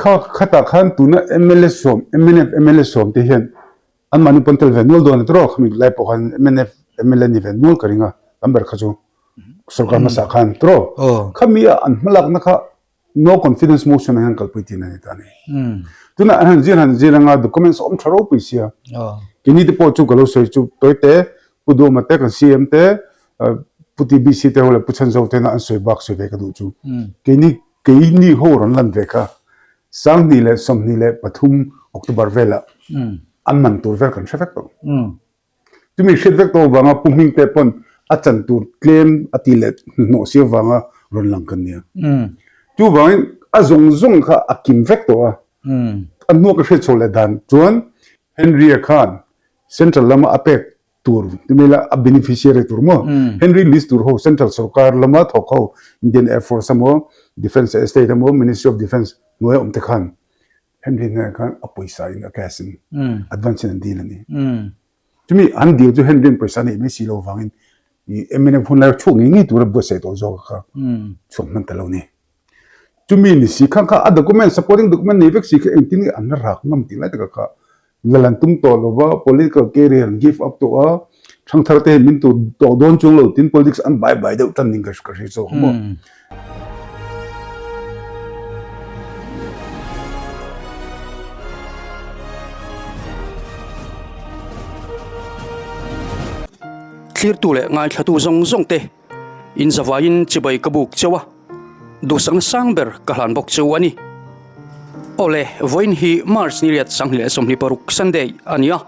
Kha khatah khan tuna mla sawm, mnf mla sawm te hian anmahni pawn tel ve nual dawn a tiraw? Khami lai pawh khan mnf mla ni ve nual ka ring a, tam ber kha chu sorkar hmasa khan tiraw? Khami a an hmalakna kha no confidence motion ah hian kalpui thin a ni ta a ni. Tunah an han zir han zir anga documents a awm tha ropui sia. Keini te pawh chu ka lo sawi chu tawite Pu Duhma te kan CM te Pu TBC te ho leh Pu Chhanzo tena an sawi bak sawi ve ka duh chu. Keini keini ho rawn lan ve kha 2023 October velah an man tur vel kan hre vek tawh. Chumi hriat vek tawh avanga Pu Hmingte pawn a chan tur tlem a ti leh hnuhnawh si avanga rawn lang kan nia. Chuvangin a zawng zawng kha a kim vek tawh a. A hnuah ka hriat chhoh leh dan chuan Henry-a khan Central lama a pek tur ti mai la a beneficiary tur maw Henry list tur ho Central sorkar lama thawk ho Indian Air Force emaw Defence Estate emaw Ministry of Defence hnuaia awm te khan Henry hnenah khan a pawisa in a cash in advance in an deal a ni. Chumi an deal chu Henry an pawisa neih mai si lo vangin mnf hun lai chhuak ngei ngei tura buatsaih tawh zawk kha chhuak hman ta lo ni. Chumi ni si khan kha a document supporting document nei vek si kha engtin nge an la rak ngam tih lai takah kha lal an tum tawh lo va, political career an give up tawh a, thangthar te hian min tur tawh dawn chuang lo tin politics an bai bai deuh tan ning ka hre zawk a maw. Thlirtu leh ngaithlatu zawng zawng te in zavaiin chibai ka buk cheu a, duhsakna sang ber ka hlan bawk cheu a ni. Awle, vawiin hi March ni riat 2026 Sunday a ni a.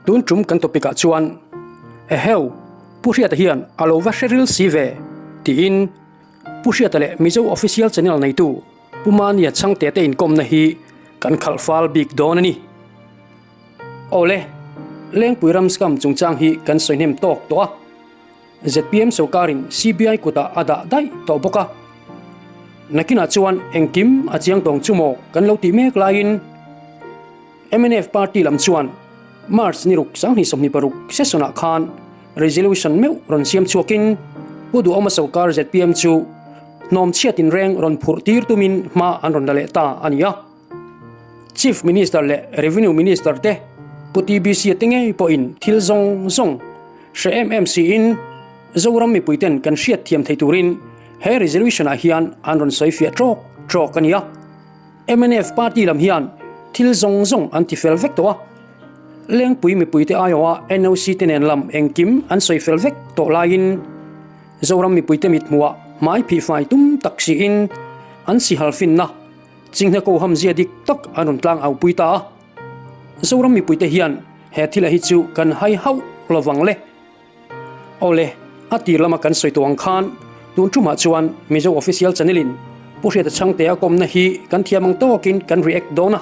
Tun tum kan topic ah chuan Eheu, Pu Hriata hian a lo va hre ril si ve tiin Pu Hriata leh Mizo Official Channel neitu Pu Mania Chhangte te inkawmna hi kan khalh fal bik dawn a ni. Awle, Lengpui ram scam chungchang hi kan sawi hnem tawk tawh a. Zpm sorkarin CBI kutah a dah daih tawh bawk a. Nakinah chuan engkim a chiang tawng chu maw kan lo tih mek laiin mnf party lam chuan March ni ruk 2026 session-ah khan resolution meuh rawn siam chhuakin Pu Duhawma sorkar zpm chu hnawm chhiat inreng rawn phurh tir tumin hma an rawn la leh ta a ni a. Chief Minister leh Revenue Minister te Pu TBC te ngei pawhin thil zawng zawng hre em em siin Zoram mipuiten kan hriat thiam thei turin he resolution ah hian an rawn sawi fiah trawk trawk a ni a. Mnf party lam hian thil zawng zawng an ti fel vek tawh a. Lengpui mipuite aiawha NOC te nen lam engkim an sawi fel vek tawh laiin Zoram mipuite mithmuhah hmai phihfai tum tak siin an sihal finna Chinghne ko hamzia dik tak an rawn tlang au pui ta a. Zoram mipuite hian he thila hi chu kan hai hauh lovang le. Awle, a tir lama kan sawi tawh ang khan tun tumah chuan Mizo Official Channel in Pu Hriata Chhangte a kawmna hi kan thiam ang tawkin kan react dawn a.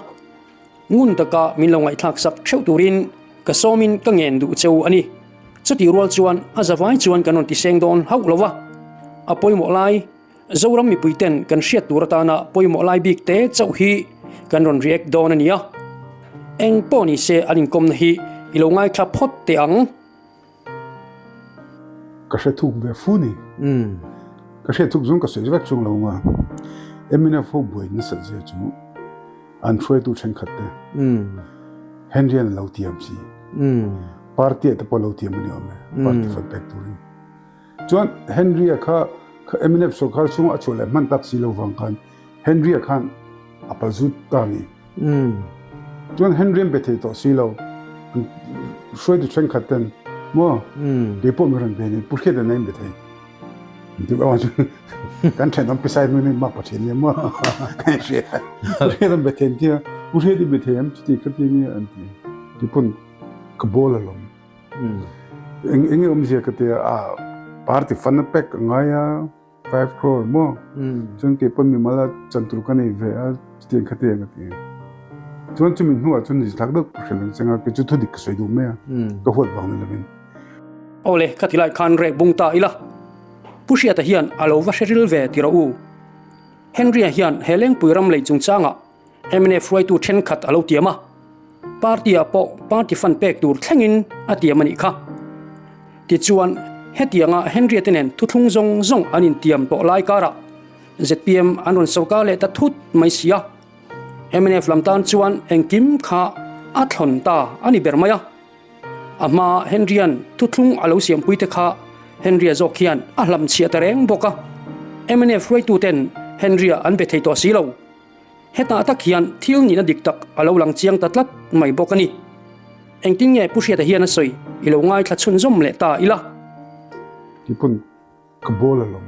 Ngun taka min lo ngaihthlak sak theuh turin ka sawmin ka ngen duh cheu a ni. Chutih rual chuan a zavai chuan kan rawn tiseng dawn hauh lo va. A pawimawh lai. Zoram mipuiten kan hriat tur atana pawimawh lai bik te chauh hi kan rawn react dawn a nia. Eng pawh ni se an inkawmna hi i lo ngaithla phawt teh ang. Ka hre thuk ve fu ni. Ka hriat thuk zawng ka sawi vek chuang lo nga. Mnf ho buai nasat zia chu an hruaitu thenkhat te Henry an lo tiam si. Party ah te pawh lo tiam a ni awm e. Party fund pek turin. Chuan Henry-a kha mnf sorkar chhunga a chhuah leh hman tak si lo vang khan Henry-a khan a pal zut ta a ni. Chuan Henry an be thei tawh si lo, an hruaitu thenkhat ten maw kei pawh mi rawn be ni, Pu Hriata nen be thei. An ti awang chu kan thenawm pisai hnu ni mak pathian nia maw kan hria. Pu Hriata an be thei an ti a, Pu Hriata i be thei em chuti khati nia an ti. Tipawn ka bawl alawm. Eng enge awmzia ka tia a party fund a pek a ngai a 5 crore maw chuan kei pawn mimal a chan tur ka nei ve a chutiang kha te ka ti chuan chumi hnuah chuan zithlak deuh ka hrilh ang cheng a kei chu thudik ka sawi duh mai a ka huat vang ni lovin. Awle ka ti lai khan rek bung ta ila Pu Hriata hian a lo va hre ril ve ti rawh u. Henry-a hian he Lengpui ram lei chungchangah Mnf hruaitu thenkhat a lo tiam a, party-ah pawh party fund pek tur thlengin a tiam a nih kha. Tichuan, hetianga Henry-a te nen thuthlung zawng zawng an intiam tawh lai karah zpm an rawn sorkar leh ta thut mai si a. Mnf lam tan chuan engkim kha a thlawn ta a ni ber mai a. A hma Henry-a'n thuthlung a lo siampui te kha Henry-a zawk hian a hlamchhiah ta reng bawk a. Mnf hruaituten Henry-a an be thei tawh si lo. Hetah tak hian thil nihna dik tak a lo lang chiang ta tlat mai bawk a ni. Engtin nge Pu Hriata hian a sawi i lo ngaithla chhunzawm leh ta ila. Keipawn ka bawl alawm.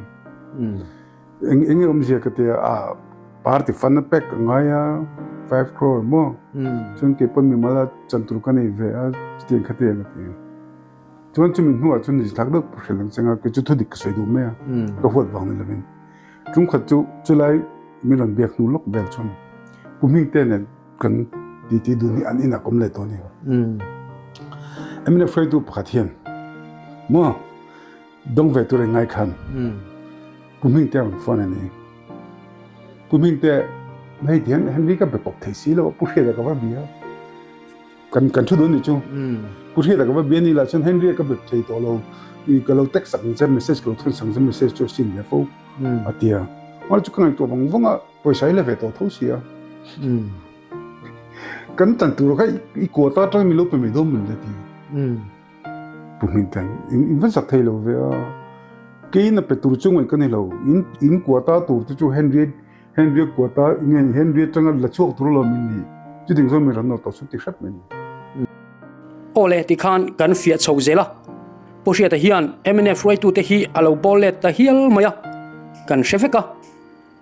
Eng eng nge awmzia ka tia a party fund a pek ka ngai a 5 crore maw chuan keipawn mimal a chan tur ka nei ve a chutiang kha tiang ka ti. Chuan chumi hnuah chuan zithlak deuh ka hrilh ang cheng a kei chu thudik ka sawi duh mai a ka huat vang ni lovin. Ṭumkhat chu chulai min rawn biak hnu lawk vel chuan Pu Hmingte nen kan titi dun hi an inah ka awm leh tawh a ni. Mnf hruaitu pakhat hian maw dawng ve tur engngai khan Pu Hmingte a rawn phone a ni. Pu Hmingte hei tihian Henry ka be pawp thei si lo a, Pu Hriata ka va bia. Kan kan thu dawn nih chu. Pu Hriata ka va bia ni lah chuan Henry-a ka be thei tawh lo. I ka lo text sak ang che message ka lo thun sak ang che message chu a sin ve fo a ti a. Mahse chu ka ngaihtuah vang vang a pawisa i la ve tawh tho si a. Kan tan tur kha i quota atang min lo pe mai dawn mawn le ti. Pu Hmingthan in in va zak thei lo ve a. Keiin a pe tur chu ngaih ka ni lo. In in quota tur te chu Henry Henry quota nge Henry atanga la chhuak tur alawm in ni. Chuting chuan min rawn nawr tawh chu ti hrep mai ni. Aw le tikhan kan fiah chho zel a, Pu Hriata hian mnf hruaitute hi a lo bawl let ta hial mai a, kan hre vek a.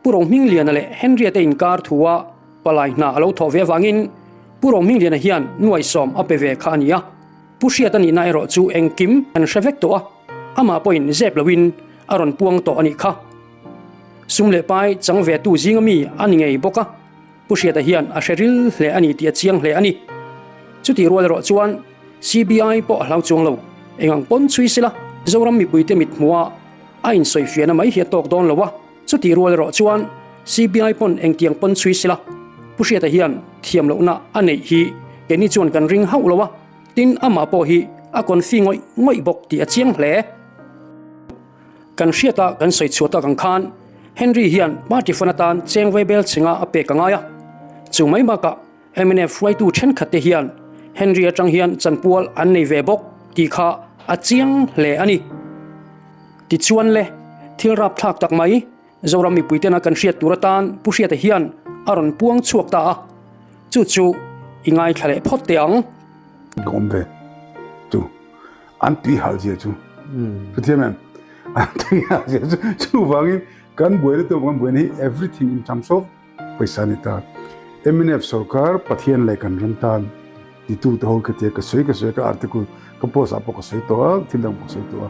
Pu Rohmingliana leh Henry-a te inkar thua palai hna a lo thawh ve avangin Pu Rohmingliana hian nuaisawm a pe ve kha a ni a. Pu Hriata nihna erawh chu engkim kan hre vek tawh a, amah pawhin zep loin a rawn puang tawh a nih kha. Sum leh pai chang ve tu zinga mi a ni ngei bawk a, Pu Hriata hian a hre ril hle a ni tih a chiang hle a ni. Chutih rual erawh chuan CBI pawh a hlau chuang lo, eng ang pawn chhui sela Zoram mipuite mit hmuha a insawifiahna mai hi a tawk dawn lo a, chutih rual erawh chuan CBI pawn engtiang pawn chhui sela Pu Hriata hian thiam lohna a neih hi keini chuan kan ring hauh lo a, tin amah pawh hi a confi ngawih ngawih bawk tih a chiang hle. Kan hriata kan sawi chhuah tak ang khan Henry hian party fund atan cheng vaibel chhinga a pek a ngai a. Chu mai bakah mnf hruaitu thenkhat te hian Henry atang hian chanpual an nei ve bawk tih kha a chiang hle a ni. Tichuan le, thil rapthlak tak mai Zoram mipuitena kan hriat tur atan Pu Hriata hian a rawn puang chhuak ta a, chu chu i ngaithla leh phawt teh ang. Ka awm ve chu an tui hal zia chu hrethiam em an tui hal zia chu chuvangin kan buaina tur kan buaina hi everything in terms of pawisa ni ta mnf sorkar Pathian leh kan ram tan titu te ho ka tia ka sawi ka sawi ka article ka post ah pawh ka sawi tawh a thil dang pawh ka sawi tawh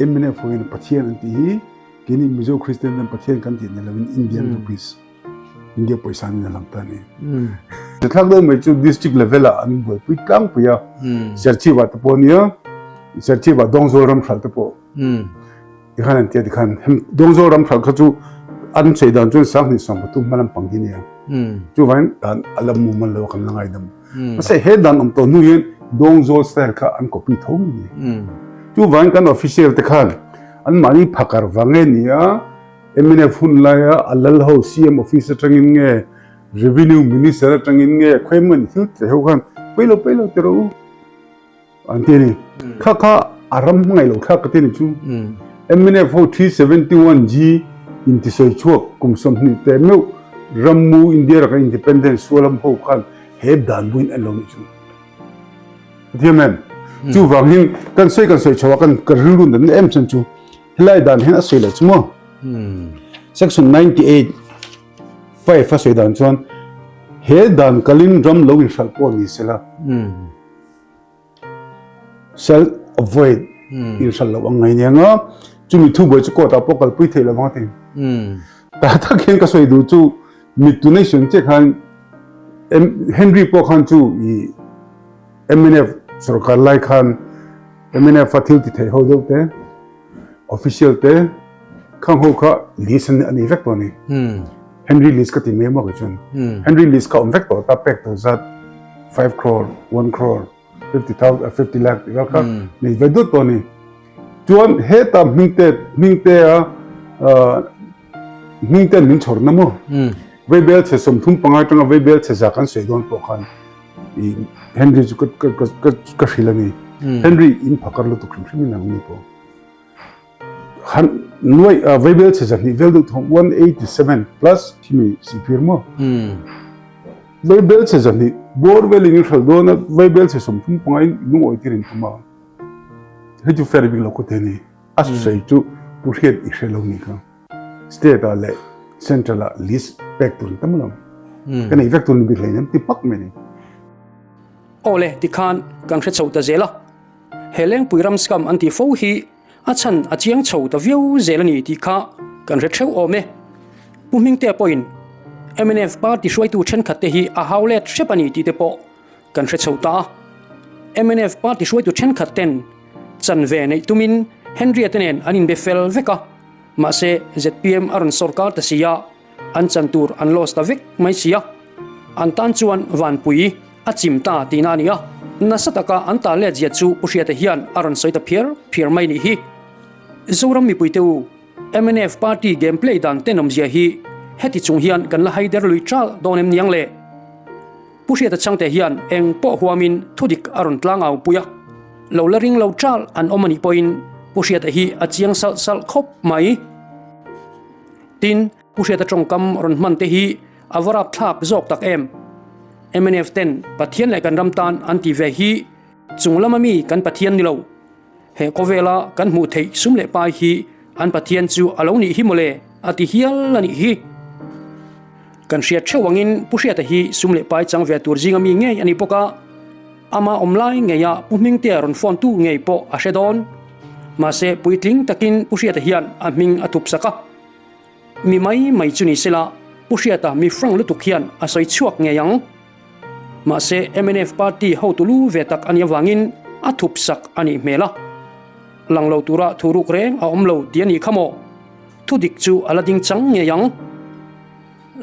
a mnf ho hian Pathian an tih hi keini Mizo Christian ten Pathian kan tih ni lovin Indian rupees India pawisa nen a lang ta a ni. Thlak deuh mai chu district level ah an buaipui tlangpui a, Serchhip ah te pawh ania, Serchhip ah Dawngzawl ram hralh te pawh tikhan an tia tikhan Dawngzawl ram hralh kha chu an sawi dan chuan 2013 hma lampang hi nia. Chuvangin dan a la mumal lo a kan la ngaidam. Mahse he dan awm tawh hnu hian Dawngzawl style kha an copy tho mai a ni. Chuvangin kan official te khan anmahni phakar vang nge nia, Mnf hun laia a lal ho CM office atangin nge Revenue Minister atangin nge khawi emaw thil tleh ho khan pawi lo pawi lo ti rawh u an ti a ni. Kha kha a ram hmangaih lo thlak ka ti a ni chu. Mnf ho 371 G intisawi chhuak kum 20 teh meuh rammu India raka independence sualam ho khan he dan buin en lo ni chu. Pathian em? Chuvangin kan sawi kan sawi chho a kan ka rilru natna em chuan chu Helai dan hian a sawi leh chu maw? Section 98 5 a sawi dan chuan he dan kalin ram lo inhralh pawh ni sela shall avoid inhralh loh ang ngai nia nga chumi thubuai chu court ah pawh kalpui theih lo vang a ti. Tah tak hian ka sawi duh chu mittu nation che khan Henry pawh khan chu i mnf sorkar lai khan Mnf a thil ti thei ho deuh te, official te, khang ho kha list an nei vek tawh a ni. Henry list ka ti mai maw kei chuan. Henry list kha awm vek tawh ta pek tawh zat 5 crore, 1 crore, 50,000, 50 lakh tih vel kha nei ve dut tawh a ni. Chuan heta hmingte hmingtea hmingten min chhawrna maw? Vaibel chhe 35 atanga vaibel chhe za kan sawi dawn pawh khan i Henry chu ka ka ka ka ka hrilh a ni. Henry in phakar lutuk hrim hrim in ang ni pawh. Han nuai vaibel chhe 200 vel deuh thawng 187 plus khimi sihphir maw. Vaibel chhe 200 bawr velin in hralh dawn a vaibel chhe 35 in lungawi tir in tum a. Hei chu fair bik lo khawt thei a ni. A sawi chu Pu Hriat i hre lo ni kha. State ah leh Central ah list pek tur an tam lo. Ka nei vek tur ni bik hleinem ti pak mai ni. Aw le, tikhan kan hre chho ta zel a. He Lengpui ram scam an tih fo hi a chhan a chiang chho ta viau zel a ni tih kha kan hre theuh awm e. Pu Hmingtea pawhin mnf party hruaitu thenkhat te hi a hau let hrep a ni tih te pawh kan hre chho ta a. Mnf party hruaitu thenkhat ten chanve neih tumin Henry-a te nen an inbe fel vek a. Mahse, zpm a rawn sawrkar ta si a, an chan tur an loss ta vek mai si a. An tan chuan vanpui a chim ta tihna a ni a. Nasa taka an tan let zia chu Pu Hriata hian a rawn sawi ta phiar phiar mai nih hi. Zoram mipuite u, mnf party game play dan tenawmzia hi heti chung hian kan la haider lui ṭal dawn em niang le? Pu Hriata Chhangte hian eng pawh huamin thudik a rawn tlang au pui a, lo la ring lo ṭal an awm a nih pawhin Pu Hriata hi a chiang salh salh khawp mai. Tin, Pu Hriata tawngkam rawn hman te hi a va rapthlak zawk tak em? Mnf ten Pathian leh kan ram tan an ti ve hi chung lama mi kan Pathian ni lo. He khawvela kan hmuh theih sum leh pai hi an Pathian chu a lo nih hi mawle a ti hial a nih hi. Kan hriat theuh angin Pu Hriata hi sum leh pai chang ve tur zinga mi ngei a ni bawk a, ama awm lai ngeia Pu Hmingtea rawn phone tu ngei pawh a hre dawn. Mahse puitling takin Pu Hriata hian a hming a thup sak a. Mi mai mai chu ni sela Pu Hriata mi frank lutuk hian a sawi chhuak ngei ang. Mahse mnf party hotu lu ve tak a nih avangin a thup sak a nih hmel a. Lang lo tura thu ruk reng a awm lo tih a nih kha maw? Thu dik chu a la ding chang ngei ang.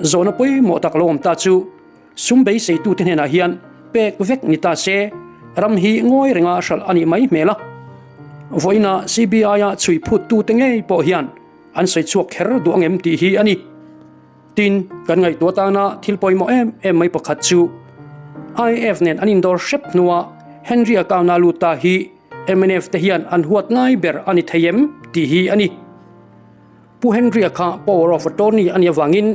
Zawhna pawimawh tak lo awm ta chu sum beiseitute hnenah hian pek vek ni ta se ram hi ngawi renga hralh a nih mai hmel a. Vawiina CBI-a chhui phuttute ngei pawh hian an sawi chhuak kher duh angem tih hi a ni. Tin, kan ngaihtuah tana thil pawimawh em em mai pakhat chu IAF nen an indawr hrep hnua Henry a kauna lut ta hi mnf te hian an huat ngai ber a ni thei em tih hi a ni. Pu Henry-a kha power of attorney a nih avangin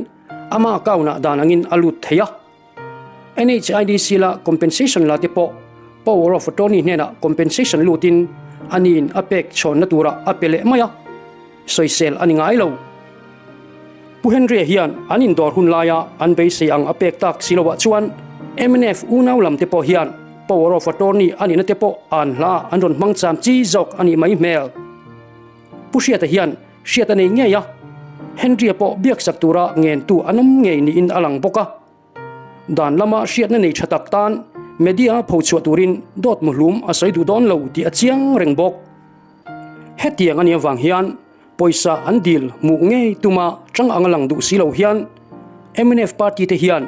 ama kauna dan angin a lut thei a. NHIDC la compensation la te pawh power of attorney hnenah compensation lutin a niin a pek chhawnna turah a pe leh mai a, sawisel a ni ngai lo. Pu Henry-a hian an indawr hun laia an beisei ang a pek tak si loah chuan mnf unau lam te pawh hian power of attorney a nihna te pawh an hla an rawn hmang cham chi zawk a nih mai hmel. Pu Hriata hian hriat a nei ngei a, Henry-a pawh biaksak tura ngentu an awm ngei niin a lang bawk a. Dan lama hriatna nei tha tak tan media phochhuah turin dawt muhlum a sawi duh dawn lo tih a chiang reng bawk. Hetiang a nih avang hian pawisa an dil hmuh ngei tuma chang anga lang duh si lo hian mnf party te hian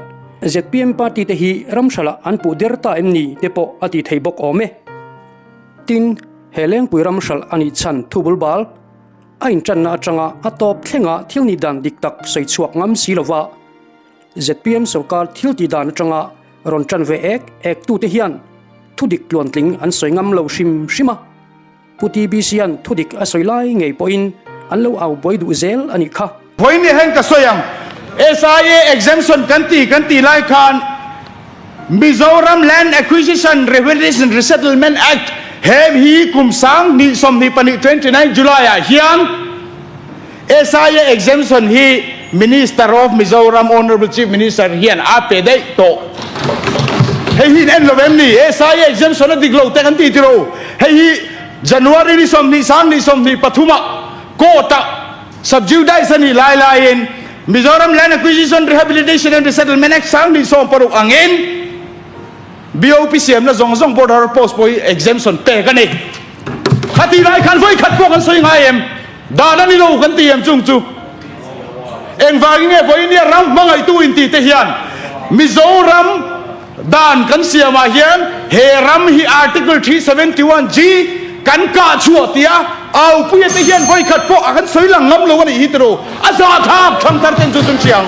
zpm party te hi ramhralah an puh der ta em ni te pawh a ti thei bawk awm e. Tin, he Lengpui ramhral a nih chhan thu bul bal a intanna atanga a tawp thlenga thil nih dan dik tak sawi chhuak ngam si lova Zpm sorkar thil tih dan atanga rawn tan ve ek ek tute hian thudik tluantling an sawi ngam lo hrim hrim a. Pu TBC-a'n thudik a sawi lai ngei pawhin an lo au buai duh zel a nih kha. Vawiin hian ka sawi ang, SIA exemption kan ti kan tih lai khan Mizoram Land Acquisition Rehabilitation Resettlement Act he hi kum 2024 29 July ah hian SIA exemption hi Minister of Mizoram Honourable Chief Minister hian a pe daih tawh. Hei hi in en lo em ni? SIA exemption a dik lo te kan ti tiro. Hei hi January ni 20 sang ni 23 ah court ah subjudice a nih lai laiin Mizoram Land Acquisition Rehabilitation and Resettlement Act sang ni 16 angin BOP siamna zawng zawng border post pawh hi exemption pek a ni. Khati lai khan vawi khat pawh kan sawi ngai em? Dan a ni lo kan ti em chung chu? Engvangin nge vawinia ram hmangaihtu inti te hian Mizoram dan kan siamah hian he ram hi Article 371 G kan kah chhuah tia aupuia te hian vawikhat pawh a kan sawi lang ngam lo a nih hi tiraw? A zahthlak thangthar ten chu chun hriang.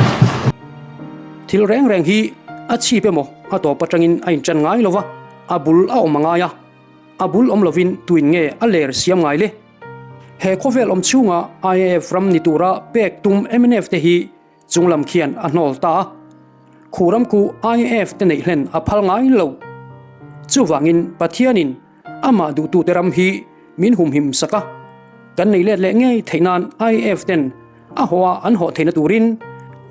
Thil reng reng hi a chhip emaw a tawp atangin a inṭan ngai lo va, a bul a awm a ngai a, a bul awm lovin tuin nge a ler siam ngai le? He khawvel awm chhunga IAF ram ni tura pek tum mnf te hi chunglam khian a hnawl ta a, khu ram khu IAF te neih hlen a phal ngai lo. Chuvangin Pathianin amah duhtute ram hi min humhim sak a, kan nei let leh ngei theih nan IAF ten a haw a an hawh theihna turin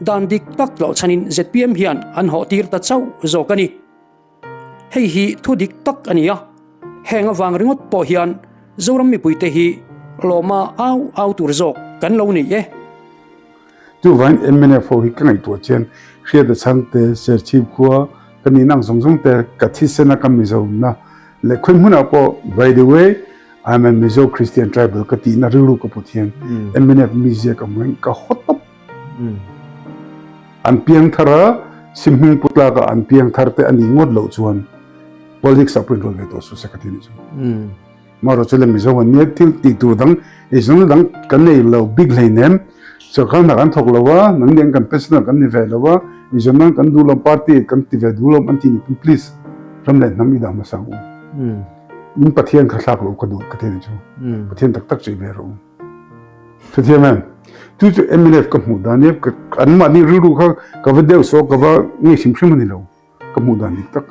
dan dik tak tlawh chhanin zpm hian an hawh tir ta chauh zawk a ni. Hei hi thu dik tak a ni a, heng avang ringawt pawh hian Zoram mipuite hi lawma au au tur zawk kan lo ni e. Chuvangin mnf ho hi ka ngaihtuah chian hriat a chhang te, Serchhip khua ka nihna ang zawng zawng te, ka thisena ka Mizo-na leh khawi hmunah pawh by the way I am a Mizo Christian tribal ka tihna rilru ka put hian mnf mizia ka hmu hian ka haw tawp. An piang thar a, Simhming pu tlaka an piang thar te a nih ngawt loh chuan politics ah pawh inrawn ve tawh suh se ka ti nih chu. Marawh chu le Mizo an nia thil tih tur dang eizawnna dang kan nei lo bik hleinem, sorkar hna kan thawk lo a, nang nih ang kan pensioner kan ni ve lo a, eizawnna kan duh lo party kan ti ve duh lo an ti nih pawn please ram leh hnam i dah hmasa ang u. In Pathian kha thlak loh ka duh ka ti nih chu. Pathian tak tak chei ve rawh u. Thuthiam em? Chu chu mnf ka hmuh dan nia, anmahni rilru kha ka va deuh saw ka va ngei hrim hrim a ni lo, ka hmuh dan dik tak.